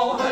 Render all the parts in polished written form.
Oh.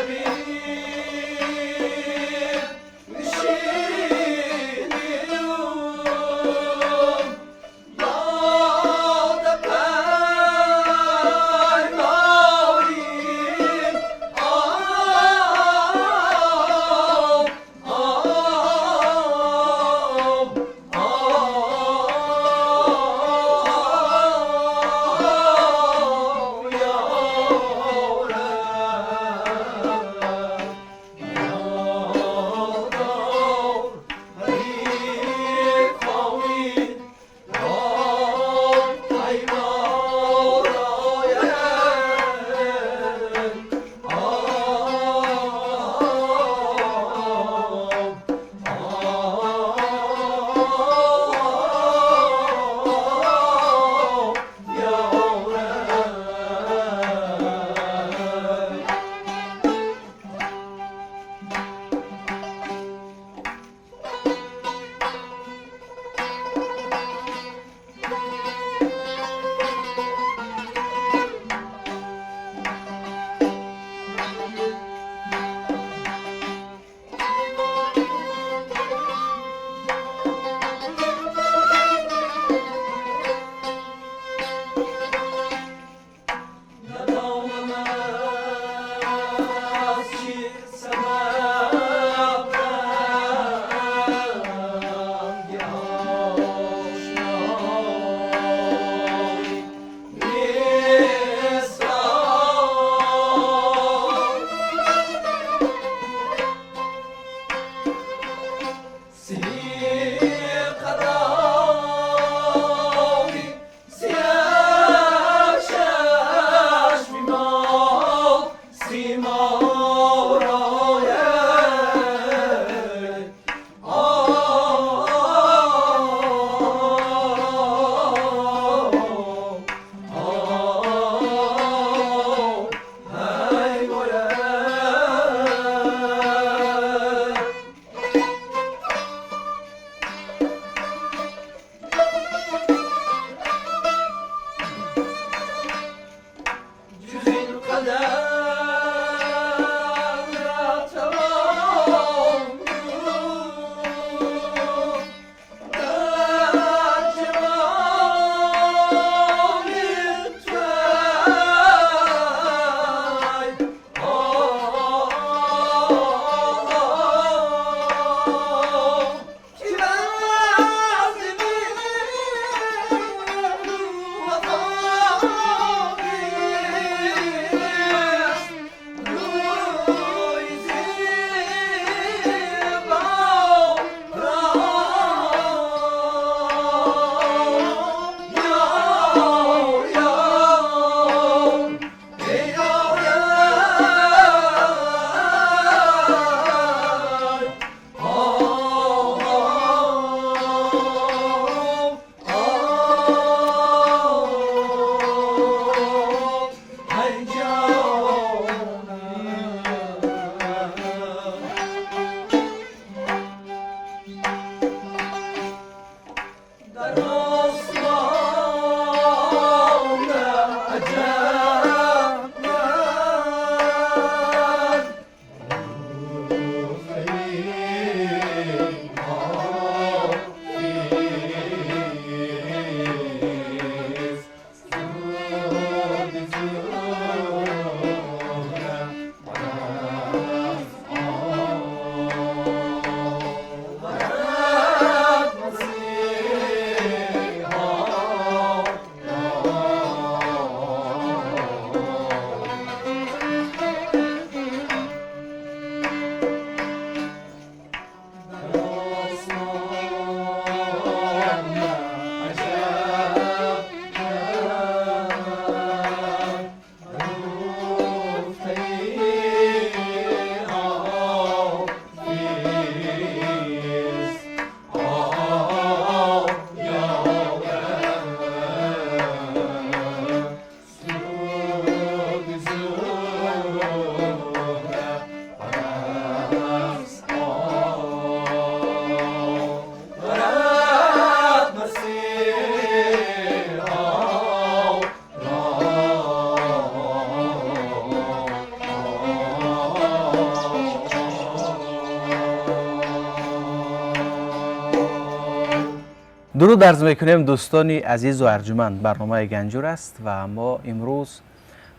Дуруд арз мекунем, дӯстони азизу арҷуманд. Барномаи Ганҷур аст ва мо имрӯз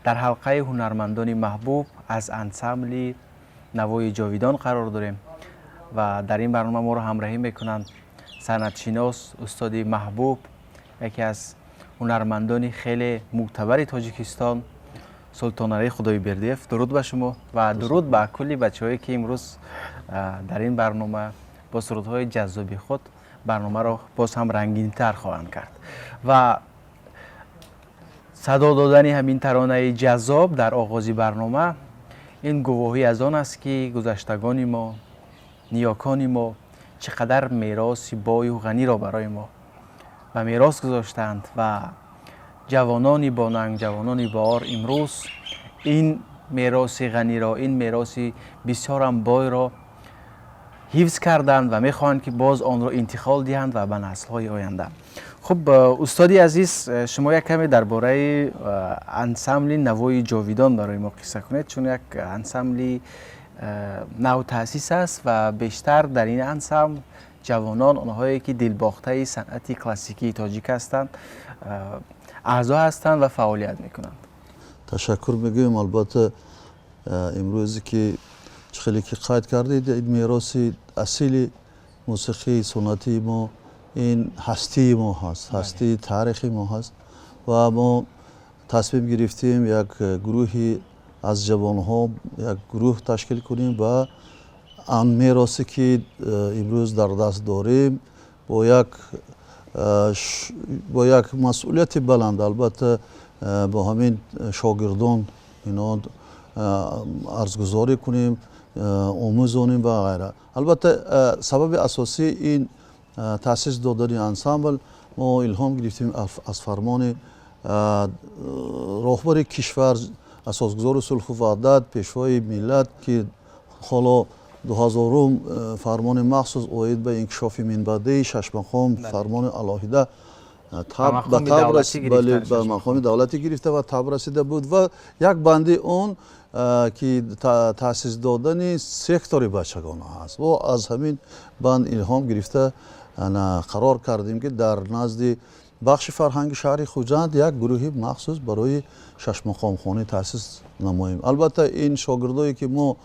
дар ҳалқаи ҳунармандони маҳбуб аз ансамбли Навои Ҷовидон қарор дорем ва дар ин барнома моро ҳамроҳӣ мекунанд санъатшинос, устоди маҳбуб, яке аз ҳунармандони хеле мӯътабари Тоҷикистон, Султоналӣ Худойбердиев. Дуруд ба шумо ва дуруд ба кулли бачаҳое, ки имрӯз дар ин барнома бо сурудҳои ҷаззоби худ барномаро боз ҳам рангинтар хоҳанд кард. Ва садо додани ҳамин таронаи ҷаззоб дар оғози барнома ин гувоҳӣ аз он аст, ки гузаштагони мо, ниёкони мо чӣ қадар мероси бою ғаниро барои мо ба мерос гузоштаанд ва ҷавонони бонанг, ҷавонони боор имрӯз ин мероси ғаниро, ин мероси бисёрам бойро ҳифз карданд ва мехоҳанд, ки боз онро интиқол диҳанд ва ба наслҳои оянда. Хуб, устоди азиз, шумо як каме дар бораи ансамбли Навои Ҷовидон барои мо қисса кунед, чун як ансамбли навтаъсис аст ва бештар дар ин ансамбл ҷавонон, онҳое ки дилбохтаи санъати классикии тоҷик ҳастанд, аъзо ҳастанд ва фаъолият мекунанд. Ташаккур мегӯем. Албатта, имрӯзе ки чӣ хеле ки қайд кардед, ин мероси асили мусиқии суннатии мо, ин ҳастии мо ҳаст, ҳастии таърихи мо ҳаст ва мо тасмим гирифтем як гурӯҳи аз ҷавонҳо, як гурӯҳ ташкил кунем ва он меросе ки имрӯз дар даст дорем, бо як масъулияти баланд, албатта, бо ҳамин шогирдон ино арзгузорӣ кунем, омӯзонем ва ғайра. Албатта, сабаби асосии ин таъсис додани ансамбл, мо илҳом гирифтем аз фармони роҳбари кишвар, асосгузори сулҳу ваҳдат, пешвои миллат, ки ҳоло 2000-ум фармони махсус оид ба инкишофи минбаъдаи шашмақом, фармони алоҳида ба мақоми давлатӣ гирифта ва таб расида буд ва як банди он ки таъсис додани сектори бачагона ҳаст. Мо аз ҳамин банд илҳом гирифта қарор кардем, ки дар назди бахши фарҳанги шаҳри Хуҷанд як гурӯҳи махсус барои шашмақомхонӣ таъсис намоем. Албатта, ин шогирдое ки мо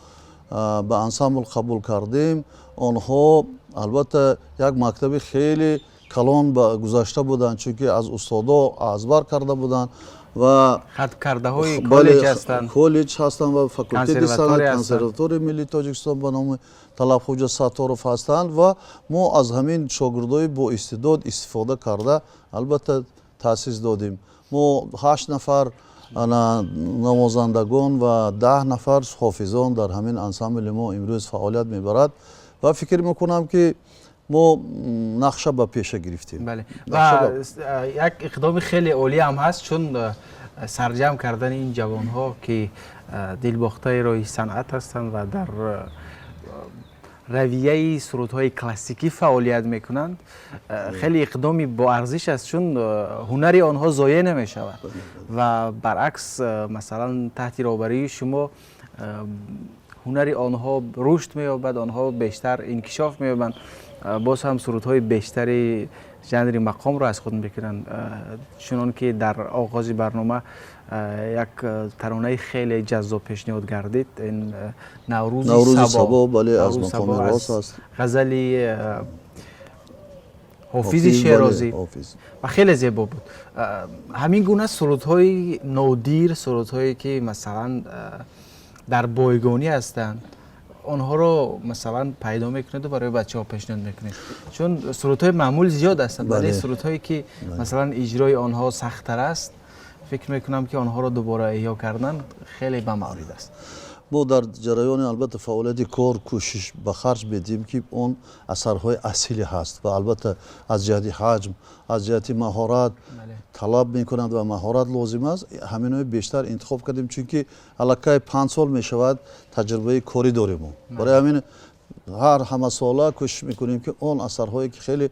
ба ансамбл қабул кардем, онҳо албатта як мактаби хеле калон гузашта буданд, чунки аз устодо азбар карда буданд ва Хатмкардаҳои коллеҷ ҳастанд. Коллеҷ ҳастанд ва факултети санъат консерваторияи миллии Тоҷикистон ба номи Талабхоҷа Сатторов ҳастанд ва мо аз ҳамин шогирдои боистеъдод истифода карда, албатта, таъсис додем. Мо ҳашт нафар навозандагон ва 10 нафар ҳофизон дар ҳамин ансамбли мо имрӯз фаъолият мебарад ва фикр мекунам, ки мо нақша ба пеша гирифтем. Бале, ва як иқдоми хеле олӣ ҳам ҳаст, чун сарҷамъ кардани ин ҷавонҳо, ки дилбохтаи роҳи санъат ҳастанд ва дар равияи сурудҳои классикӣ фаъолият мекунанд, хеле иқдоми боарзиш аст, чун ҳунари онҳо зоеъ намешавад ва баръакс, масалан, таҳти роҳбарии шумо ҳунари онҳо рушд меёбад, онҳо бештар инкишоф меёбанд, боз ҳам сурудҳои бештари жанри мақомро аз худ мекунанд, чунон ки дар оғози барнома як таронаи хеле ҷаззоб пешниҳод гардид, ин Наврӯзи Сабо, бале, аз мақоми рост аст. Ғазали Ҳофизи Шерозӣ ва хеле зебо буд. Ҳамин гуна сурудҳои нодир, сурудҳое ки масалан дар бойгонӣ ҳастанд, онҳоро масалан пайдо мекунеду барои бачаҳо пешниҳод мекунед, чун сурудҳои маъмул зиёд ҳастанд, вале сурудҳое ки масалан иҷрои онҳо сахттар аст, фикр мекунам, ки онҳоро дубора эҳё кардан хеле ба маврид аст. Мо дар ҷараёни, албатта, фаъолияти кор кӯшиш ба харҷ медиҳем, ки он асарҳои асиле ҳаст ва албатта аз ҷиҳати ҳаҷм, аз ҷиҳати маҳорат талаб мекунанд ва маҳорат лозим аст, ҳаминҳои бештар интихоб кардем, чунки аллакай 5 сол мешавад, таҷрибаи корӣ дорем. Мо барои ҳамин ҳар ҳамасола кӯшиш мекунем, ки он асарҳое ки хеле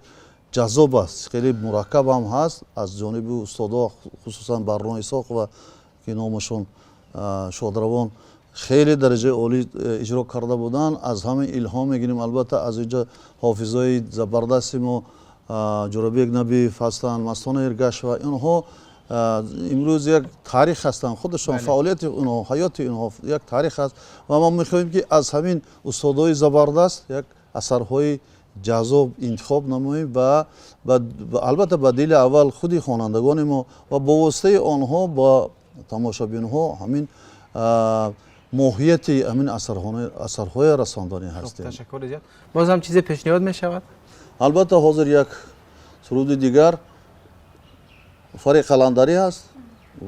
ҷаззоб аст, хеле мураккаб ҳам ҳаст, аз ҷониби устодо, хусусан Барно Исоқова, ки номашон шодравон, хеле дараҷаи олӣ иҷро карда буданд, аз ҳамин илҳом мегирем. Албатта, аз инҷо ҳофизои забардасти мо. Ҷӯрабек Набиев ҳастанд, Мастона Эргашева. Инҳо имрӯз як таърих ҳастанд, худашон фаъолияти онҳо, ҳаёти онҳо як таърих аст ва мо мехоҳем, ки аз ҳамин устодҳои забардаст як асарҳои ҷаззоб интихоб намоем ва албатта ба дили аввал худи хонандагони мо ва бо воситаи онҳо ба тамошобинҳо ҳамин моҳияти ҳамин асарҳои расондани ҳастем. Ташаккур зиёд. Боз ҳам чизе пешниҳод мешавад? Албатта, ҳозир як суруди дигар Фари Қаландарӣ ҳаст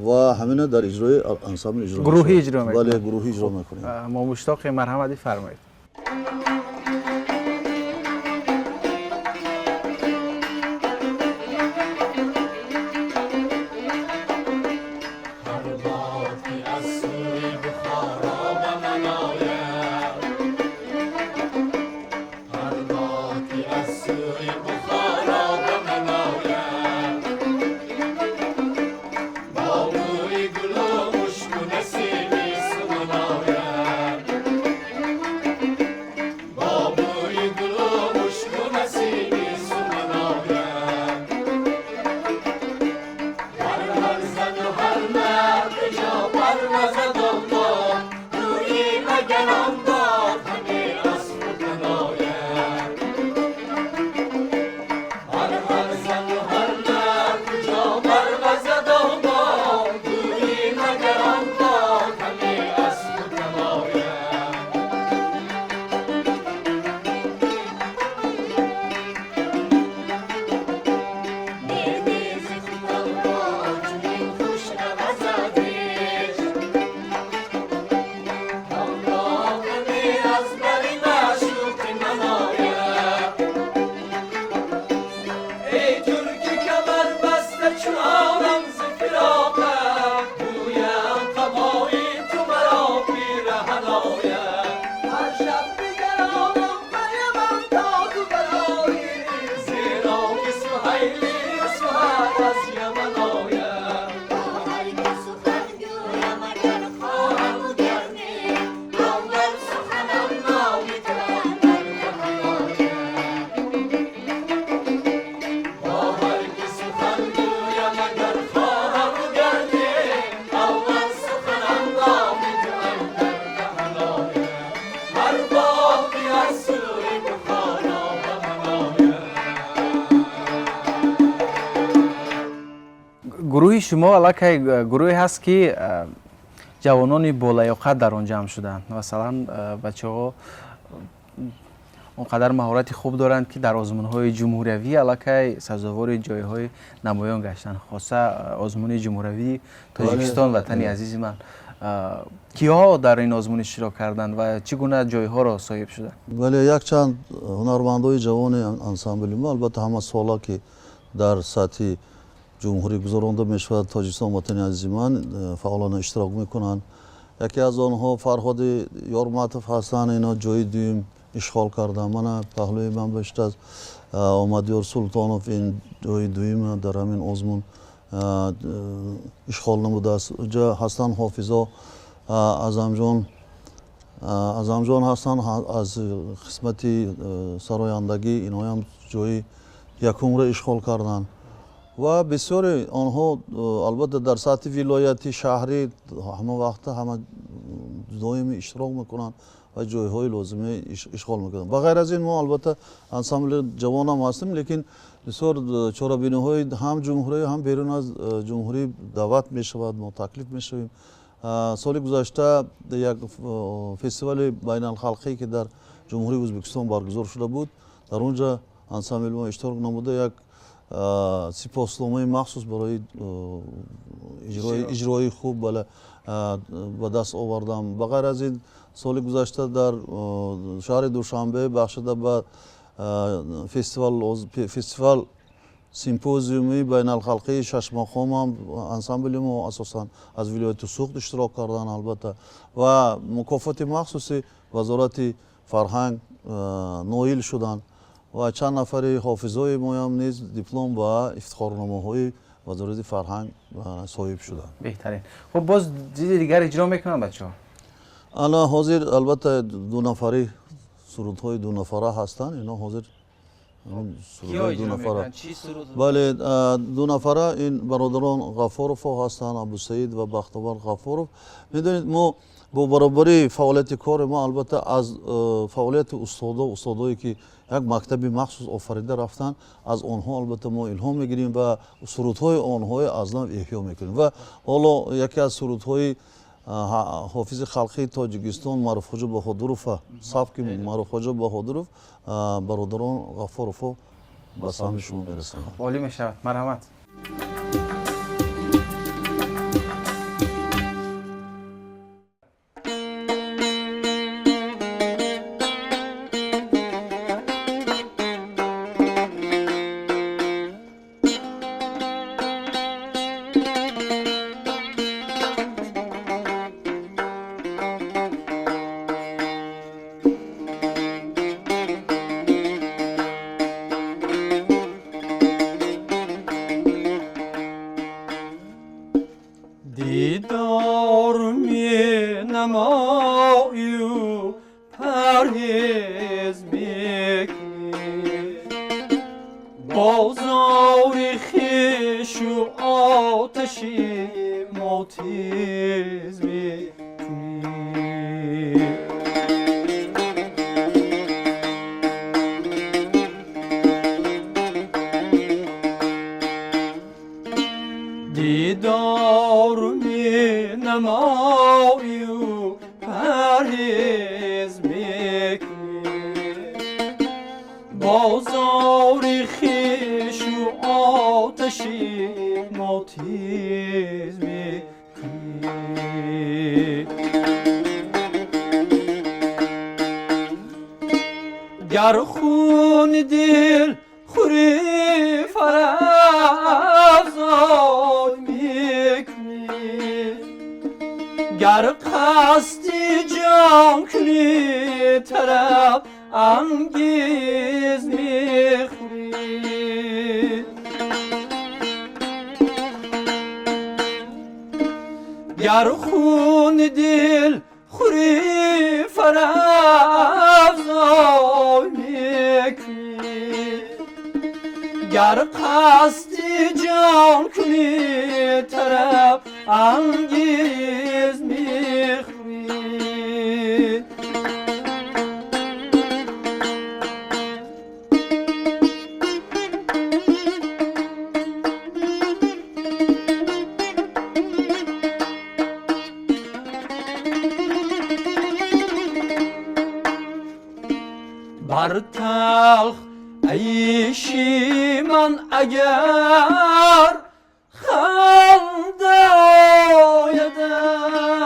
ва ҳамина дар иҷрои ансамбл иҷро гурӯҳӣ иҷро мекунем. Бале, гурӯҳӣ иҷро мекунем. Мо муштоқем, марҳамат бифармоед. Гурӯҳи шумо аллакай гурӯҳе ҳаст, ки ҷавонони болаёқат дар он ҷамъ шуданд. Масалан, бачаҳо он қадар маҳорати хуб доранд, ки дар озмунҳои ҷумҳуриявӣ аллакай сазовори ҷойҳои намоён гаштанд, хоса озмуни ҷумҳуриявии Тоҷикистон, ватани азизи ман. Киҳо дар ин озмун иштирок карданд ва чӣ гуна ҷойҳоро соҳиб шуданд? Бале, якчанд ҳунармандои ҷавони ансамбли мо, албатта, ҳама сола, ки дар сатҳи ҷумҳурӣ гузаронда мешавад Тоҷикистон ватани азизи ман, фаъолона иштирок мекунанд. Яке аз онҳо Фарҳоди Ёрматов ҳастанд. Ино ҷои дуюм ишғол карданд. Мана паҳлӯи ман бештаз Омадёр Султонов, ин ҷои дуюм дар ҳамин озмун ишғол намудааст. Уҷа ҳастанд ҳофизо Азамҷон ҳастанд, аз қисмати сарояндагӣ инҳоям ҷои якумро ишғол карданд ва бисёре онҳо, албатта, дар сатҳи вилоятӣ, шаҳрӣ ҳама вақта, ҳама доими иштирок мекунанд ва ҷойҳои лозима ишғол мекунанд. Ба ғайр аз ин, мо, албатта, ансамбли ҷавонам ҳастем, лекин бисёр чорабиниҳои ҳам ҷумҳурӣ, ҳам берун аз ҷумҳурӣ даъват мешавад, мо таклиф мешавем. Соли гузашта як фестивали байналхалқӣ, ки дар Ҷумҳурии Ӯзбекистон баргузор шуда буд, дар он ҷо ансамбли мо иштирок намуда, як сипосномаи махсус барои иҷрои хуб, бале, ба даст овардам. Ба ғайр аз ин, соли гузашта дар шаҳри Душанбе бахшида ба фестивал симпозиуми байналхалқии шашмақомам ансамбли мо асосан аз вилояти Суғд иштирок карданд, албатта, ва мукофоти махсуси Вазорати фарҳанг ноил шуданд ва чанд нафари ҳофизои моям низ диплом ва ифтихорномаҳои Вазорати фарҳанг соҳиб шуданд. Беҳтарин. Хуб, боз чизи дигар иҷро мекунанд бачаҳо? Ана ҳозир, албатта, дунафарӣ, сурудҳои дунафара ҳастанд. Ино ҳозир Ду нафара. Бале, ду нафара ин бародарон Ғафуровҳо ҳастанд, Абусаид ва Бахтовар Ғафуров. Медонед, мо бо баробари фаъолияти кори мо, албатта, аз фаъолияти устодое ки як мактаби махсус офарида рафтанд, аз онҳо албатта мо илҳом мегирем ва сурудҳои онҳое аз нав эҳё мекунем. Ва ҳоло яке аз сурудҳои ҳофизи халқии Тоҷикистон Маъруфхоҷа Баҳодурова, сабки Маъруфхоҷа Баҳодуров, бародарон Ғафуровҳо ба саҳми шумо мерасонанд. Олӣ мешавад, марҳамат. Дидор менамою, парҳез мекунӣ, бозори хешу оташи мо тез мекунӣ. Дидор менамою, парҳез мекунӣ, бозори хешу оташи мо тез мекунӣ. Гар хуни дил хӯри, фарафзой мекунӣ, гар қасди ҷон кунӣ, тараб ангез мехӯрӣ. Гар хуни дил хӯри, фарафзой мекунӣ, гар қасди ҷон кунӣ, тараб ангез мехӯрӣ. Бар талх айши ман агар ханда оядат,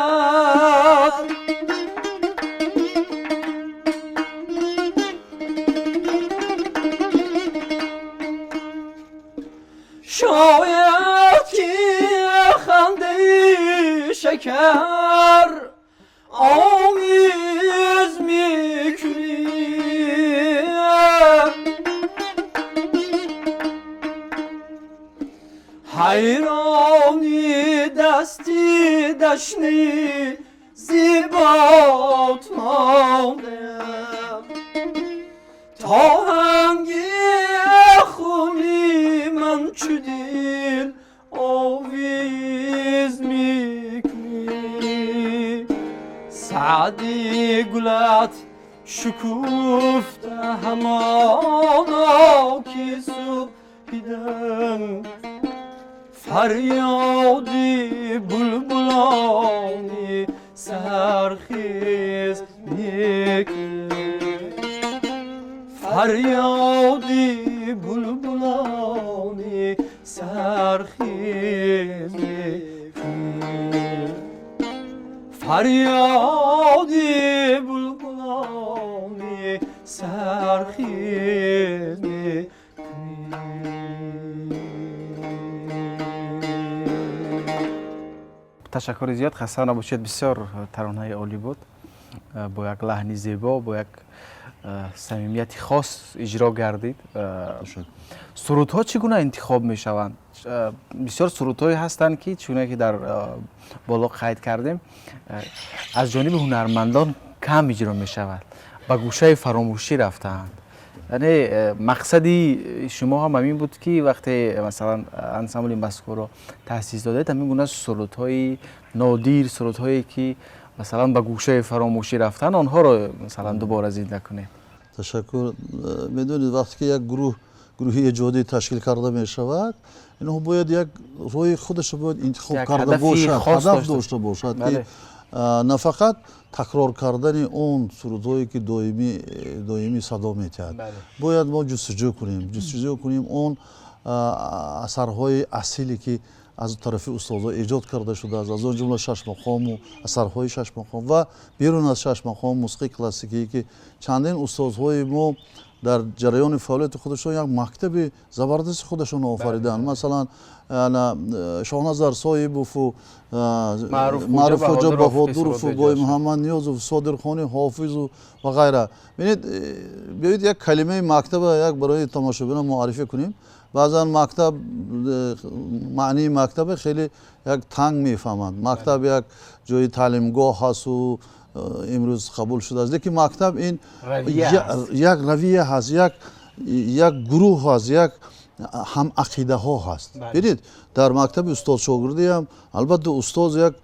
шояд ки хандаи шакар омез мекунӣ. Ҳайрони дасти дашни зебот мондам, то ҳанги хуни ман чу дил овиз мекунӣ. Саъди гулат шукуфта ҳамоно ки субҳидам, фарёди булбулони сархез мекунӣ, фарёди булбулони сархез мекунӣ, фарёди булбулони сархез мекунӣ. Ташаккури зиёд, хаста набошед, бисёр таронаи олӣ буд, бо як лаҳни зебо, бо як самимияти хос иҷро гардид. Сурудҳо чӣ гуна интихоб мешаванд? Бисёр сурудҳое ҳастанд, ки чуне ки дар боло қайд кардем, аз ҷониби ҳунармандон кам иҷро мешавад, ба гӯшаи фаромӯшӣ рафтаанд. Яъне мақсади шумо ҳам ҳамин буд, ки вақте, масалан, ансамбли мазкурро таъсис додед, ҳамин гуна сурудҳои нодир, сурудҳое ки, масалан, ба гӯшаи фаромӯшӣ рафтан, онҳоро, масалан, дубора зинда кунед. Ташаккур. Медонед, вақте ки як гурӯҳ, гурӯҳи эҷодӣ ташкил карда мешавад, инҳо бояд як роҳи худашро бояд интихоб карда бошад, ҳадаф дошта бошад, ки на фақат такрор кардани он сурудҳое ки доимӣ садо метиҳад. Бояд мо ҷустуҷӯ кунем он асарҳои асиле, ки аз тарафи устодҳо эҷод карда шудааст, аз он ҷумла шашмақому асарҳои шашмақом ва берун аз шашмақом мусиқии классикие, ки чандин устодҳои мо дар ҷараёни фаъолияти худашон як мактаби забардасти худашонро офариданд. Масалан, Шоҳназар Соҳибову Маъруфхоҷа Баҳодурову Бой Муҳаммад Ниёзов, Содирхони Ҳофизу ва ғайра. Бинед, биёед, як калимаи мактаба як барои тамошобинон муаррифӣ кунем. Баъзан мактаб, маънии мактаба хеле як танг мефаҳманд. Мактаб як ҷои таълимгоҳ ҳасту имрӯз қабул шудааст, лекин мактаб ин як равия ҳаст, як гурӯҳ ҳаст, як ҳамақидаҳо ҳаст. Бинед, дар мактаби устодшогирдиам албатта устоз як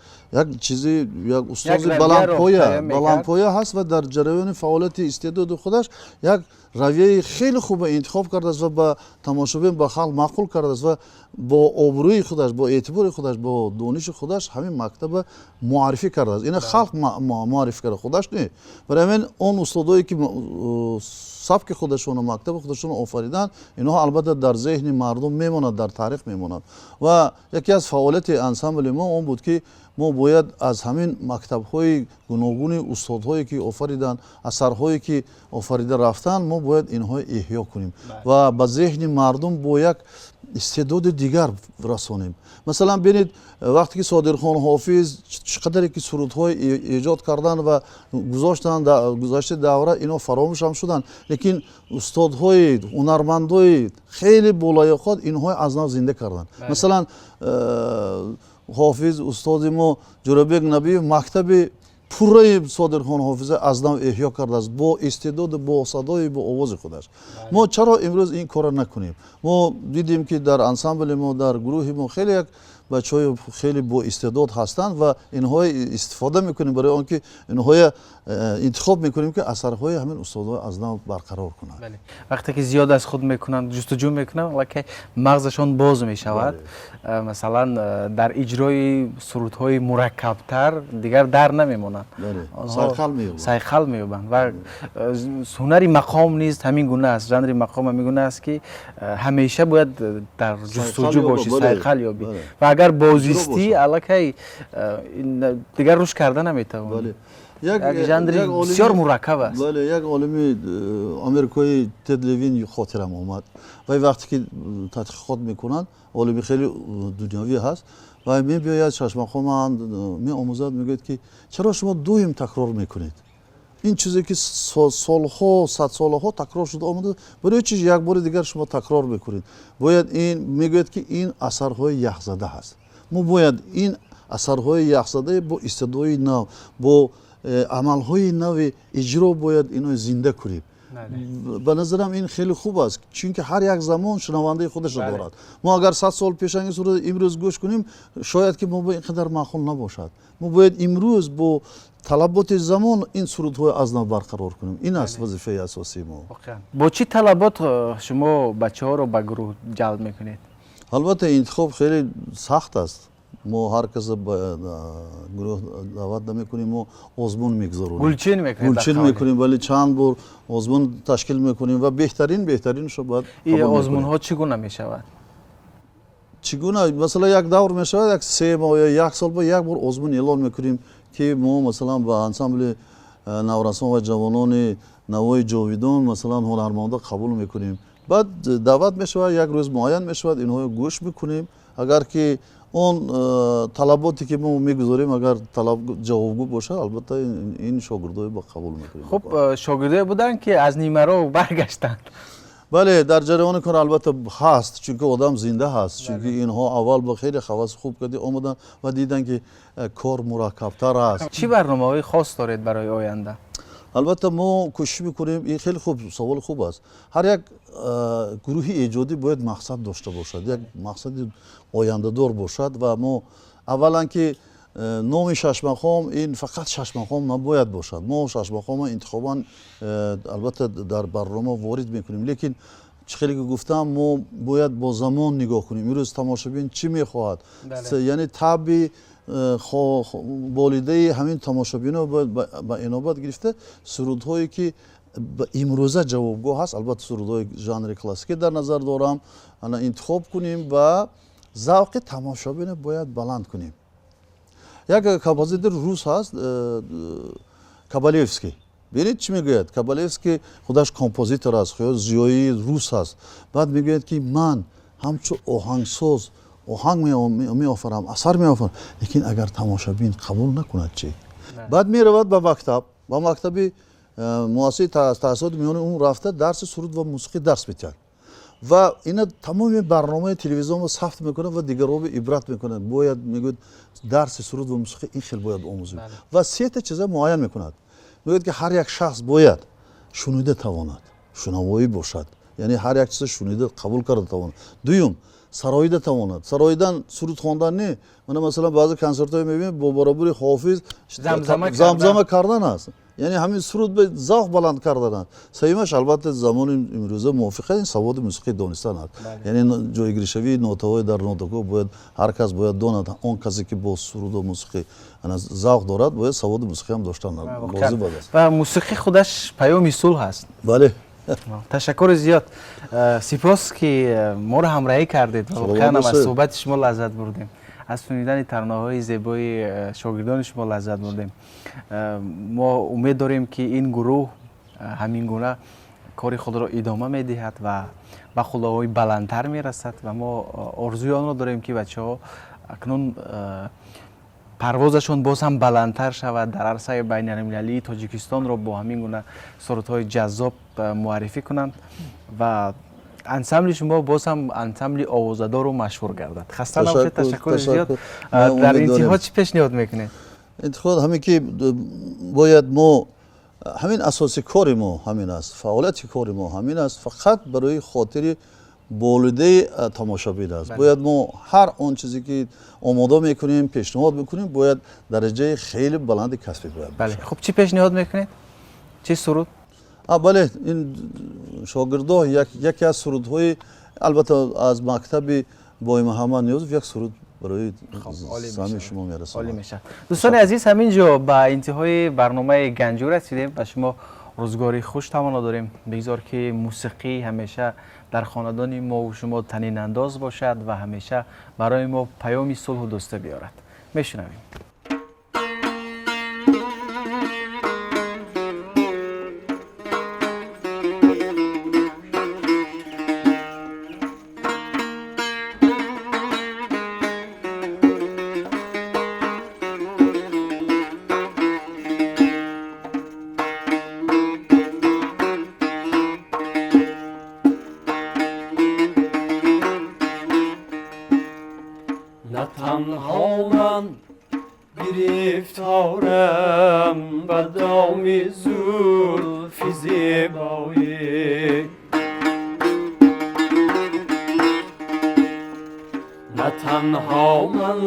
чизи, як устози баландпоя ҳаст ва дар ҷараёни фаъолияти истеъдоди худаш як равияи хеле хубе интихоб кардааст ва ба тамошобин, ба халқ маъқул кардааст ва бо обрӯи худаш, бо эътибори худаш, бо дониши худаш ҳамин мактаба муаррифӣ кардааст. Ина халқ муаррифӣ карда, худаш не. Барои ҳамин он устодое ки сабки худашону мактаби худашонро офариданд, инҳо албатта дар зеҳни мардум мемонад, дар таърих мемонад. Ва яке аз фаъолияти ансамбли мо он буд, ки мо бояд аз ҳамин мактабҳои гуногуни устодҳое ки офариданд, асарҳое ки офарида рафтанд, мо бояд инҳоро эҳё кунем ва ба зеҳни мардум бо як истеъдоди дигар расонем. Масалан, бинед, вақте ки Содирхон Ҳофиз чӣ қадаре ки сурудҳои эҷод карданд ва гузоштанд, гузашти давра инҳо фаромӯш ҳам шуданд, лекин устодҳои ҳунармандои хеле болаёқот инҳои аз нав зинда карданд. Масалан, Ҳофиз, устоди мо Ҷӯрабек Набиев мактаби пурраи Содирхон Ҳофиза аз нав эҳё кардааст бо истеъдоду бо садою бо овози худаш. Мо чаро имрӯз ин корро накунем? Мо дидем, ки дар ансамбли мо, дар гурӯҳи мо хеле як бачаҳои хеле боистеъдод ҳастанд ва инҳои истифода мекунем барои он ки инҳоя интихоб мекунем, ки асарҳои ҳамин устодҳо аз нав барқарор кунанд. Вақте ки зиёд аз худ мекунанд, ҷустуҷӯ мекунанд, аллакай мағзашон боз мешавад. Масалан, дар иҷрои сурудҳои мураккабтар дигар дар намемонанд, сайқал меёбанд. Ва ҳунари мақом низ ҳамин гуна аст. Жанри мақом ҳамин гуна аст, ки ҳамеша бояд дар ҷустуҷӯ бошӣ, сайқал ёбӣ ва агар бозистӣ, аллакай дигар рушд карда наметавонӣ. Як жанри бисёр мураккаб аст. Бале, як олими америкои Тед Левин хотирам омад. Вай вақте ки тадқиқот мекунад, олими хеле дунёвӣ ҳаст, вай мебиёяд, шашмақоманд меомӯзад, мегӯяд, ки чаро шумо доим такрор мекунед ин чизе, ки солҳо, садсолаҳо такрор шуда омада? Барои чи як бори дигар шумо такрор мекунед? Бояд ин, мегӯяд, ки ин асарҳои яхзада ҳаст. Мо бояд ин асарҳои яхзада бо истеъдоди нав, бо амалҳои нави иҷро бояд ино зинда кунем. Ба назарам, ин хеле хуб аст, чунки ҳар як замон шунавандаи худашро дорад. Мо агар 100 сол пешанги суруд имрӯз гӯш кунем, шояд ки мо бо ин қадар маъқул набошад. Мо бояд имрӯз бо талаботи замон ин сурудҳои аз нав барқарор кунем. Ин аст вазифаи асосии мо. Бо чӣ талабот шумо бачаҳоро ба гурӯҳ ҷалб мекунед? Албатта, интихоб хеле сахт аст. Мо ҳар каса ба гурӯҳ даъват намекунем, мо озмун мегузаронем. Гулчин мекунед. Гулчин мекунем, вале чанд бор озмун ташкил мекунем ва беҳтариншо бояд. Ин озмунҳо чӣ гуна мешавад? Чӣ гуна? Масалан, як давр мешавад, як 3 моҳ ё як сол ба як бор озмун эълон мекунем, ки мо, масалан, ба ансамбли наврасон ва ҷавонони Навои Ҷовидон, масалан, ҳунармандо қабул мекунем. Баъд даъват мешавад, як рӯз муайян мешавад, инҳоро гӯш мекунем. Агар ки он талаботе ки мо мегузорем, агар талаб ҷавобгӯ бошад, албатта, ин шогирдои ба қабул мекунем. Хуб, шогирдое буданд, ки аз нимароҳ баргаштанд? Бале, дар ҷараёни кор албатта ҳаст, чунки одам зинда ҳаст. Чунки инҳо аввал бо хеле ҳаваси хуб карди омаданд ва диданд, ки кор мураккабтар аст. Чӣ барномаҳои хос доред барои оянда? Албатта, мо кӯшиш мекунем. Ин хеле хуб саволи хуб аст. Ҳар як гурӯҳи эҷодӣ бояд мақсад дошта бошад, як мақсади ояндадор бошад. Ва мо аввалан ки номи Шашмақом ин фақат Шашмақом набояд бошад. Мо Шашмақомо интихобан албатта дар барнома ворид мекунем, лекин чӣ хеле ки гуфтам, мо бояд бо замон нигоҳ кунем, имрӯз тамошобин чӣ мехоҳад, яъне табъи болидаи ҳамин тамошобино бояд ба инобат гирифта, сурудҳое ки ба имрӯза ҷавобгӯ ҳаст, албатта сурудҳои жанри классикӣ дар назар дорам, ана интихоб кунем ва завқи тамошобино бояд баланд кунем. Як композитор рус ҳаст, Кабалевский. Бинед, чӣ мегӯяд Кабалевский? Худаш композитор аст, зиёии рус аст. Баъд мегӯяд, ки ман ҳамчун оҳангсоз оҳанг меофарам, асар меофарам, лекин агар тамошобин қабул накунад чӣ? Баъд меравад ба мактаб, ба мактаби муассисаи таҳсилоти миёни умум рафта, дарси суруд ва мусиқӣ дарс медиҳад ва ина тамоми барномаи телевизионро сабт мекунад ва дигарҳоро ибрат мекунад. Бояд, мегӯяд, дарси суруд ва мусиқӣ ин хел бояд омӯзем. Ва сета чиза муайян мекунад. Мегӯяд, ки ҳар як шахс бояд шунида тавонад, шунавоӣ бошад, яъне ҳар як чиза шунида қабул карда тавонад. Дуюм, сароида тавонад. Сароидан суруд хондан не. Мана, масалан, баъзе консертҳое мебинем, бо баробари Ҳофиз замзама кардан аст, яъне ҳамин суруд ба завқ баланд кардан аст. Сеюмаш, албатта, замони имрӯза мувофиқа, ин саводи мусиқӣ донистан аст, яъне ҷойгиришавии нотаҳои дар нотаҳо бояд ҳар кас бояд донад. Он касе ки бо суруду мусиқӣ завқ дорад, бояд саводи мусиқӣ ҳам доштан лозим аст. Ва мусиқӣ худаш паёми сулҳ аст. Бале. Ташаккури зиёд, сипос, ки моро ҳамроҳӣ кардед. Воқеан аз суҳбати шумо лаззат бурдем, аз шунидани таронаҳои зебои шогирдони шумо лаззат бурдем. Мо умед дорем, ки ин гурӯҳ ҳамин гуна кори худро идома медиҳад ва ба қуллаҳои баландтар мерасад. Ва мо орзуи онро дорем, ки бачаҳо акнун парвозашон боз ҳам баландтар шавад, дар арсаи байналмилалии Тоҷикистонро бо ҳамин гуна сурудҳои ҷаззоб муаррифӣ кунанд ва ансамбли шумо боз ҳам ансамбли овозадору машҳур гардад. Хаста набошед, ташаккури зиёд. Дар интиҳо чӣ пешниҳод мекунед? Интиҳо ҳамин ки бояд мо ҳамин асоси кори мо ҳамин аст, фаъолияти кори мо ҳамин аст, фақат барои хотири болидаи тамошобин аст. Бояд мо ҳар он чизе ки омода мекунем, пешниҳод мекунем, бояд дараҷаи хеле баланди касбӣ бояд. Бале, хуб, чӣ пешниҳод мекунед, чӣ суруд? Бале, ин шогирдо яке аз сурудҳои, албатта, аз мактаби Боймуҳаммад Ниёзов як суруд барои сами шумо мерасонам. Мешавад. Дӯстони азиз, ҳамин ҷо ба интиҳои барномаи Ганҷӯ расидем. Ба шумо рӯзгори хуш таманно дорем. Бигзор, ки мусиқӣ ҳамеша дар хонадони мову шумо танинандоз бошад ва ҳамеша барои мо паёми сулҳу дӯстӣ биёрад. Мешунавем. На танҳо ман гирифторам ба доми зулфи зебоӣ, на танҳо ман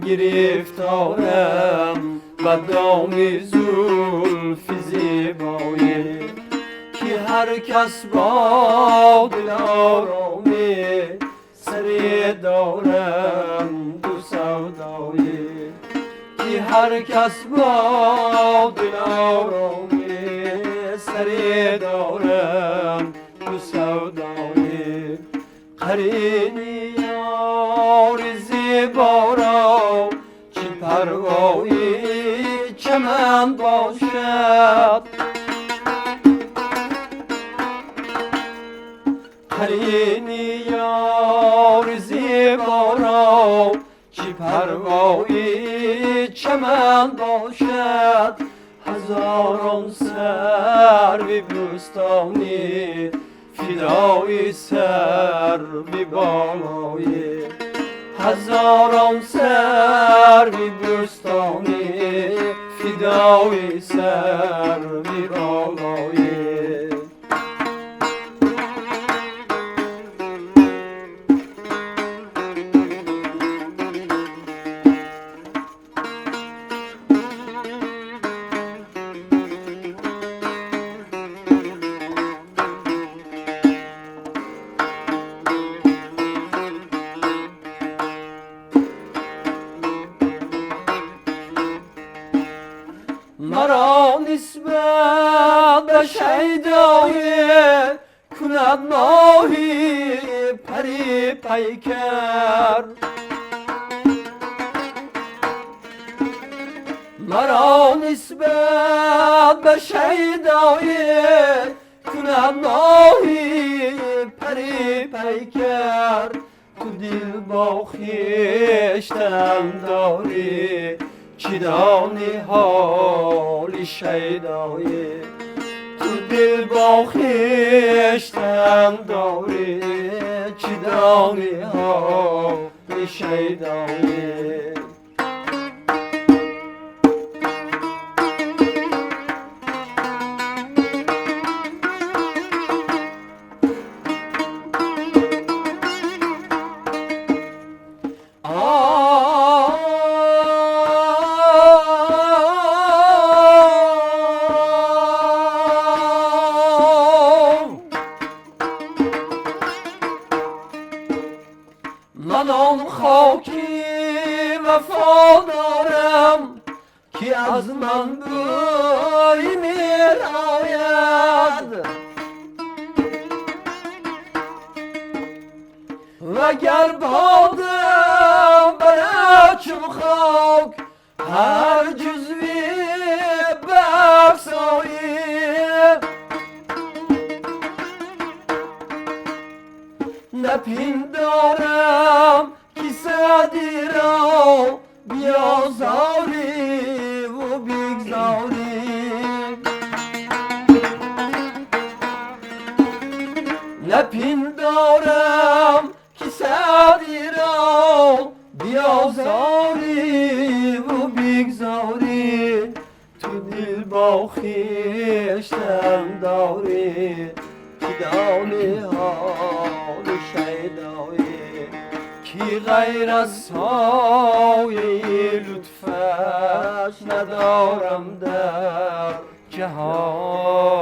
гирифторам ба доми зулфи зебоӣ, ки ҳар кас бо дилоромӣ саре дорам ду савдоӣ, ки ҳар кас бо дилоромӣ саре дорам ду савдоӣ. Қарини ёри зеборо чӣ парвои чаман бошад, қарини ёри зеборо чӣ парвои чаман бошад. Ҳазорон сарви бӯстонӣ фидои сарви болоӣ, ҳазорон сарви бӯстонӣ. فدای سروی بالایی. مرا نسبت به شیدایی کند ماهی پری پیکر، مرا نسبت به شیدایی کند ماهی پری پیکر. تو دل با خویشتن داری چی دانی حال شیدایی، تو دل با خویشتن داری چی دانی حال شیدایی. من آن خاکی وفا دارم که از من بوی می آید، وگر بادم برد چون خاک هر جزوی بفزاید. نپندارم که سعدی را بیازاری و بگذاری، نپندارم که سعدی را بیازاری و بگذاری. تو دل با خویشتن داری که دانی حال شیدایی، کی غیر از سایه لطفش ندارم در جهان.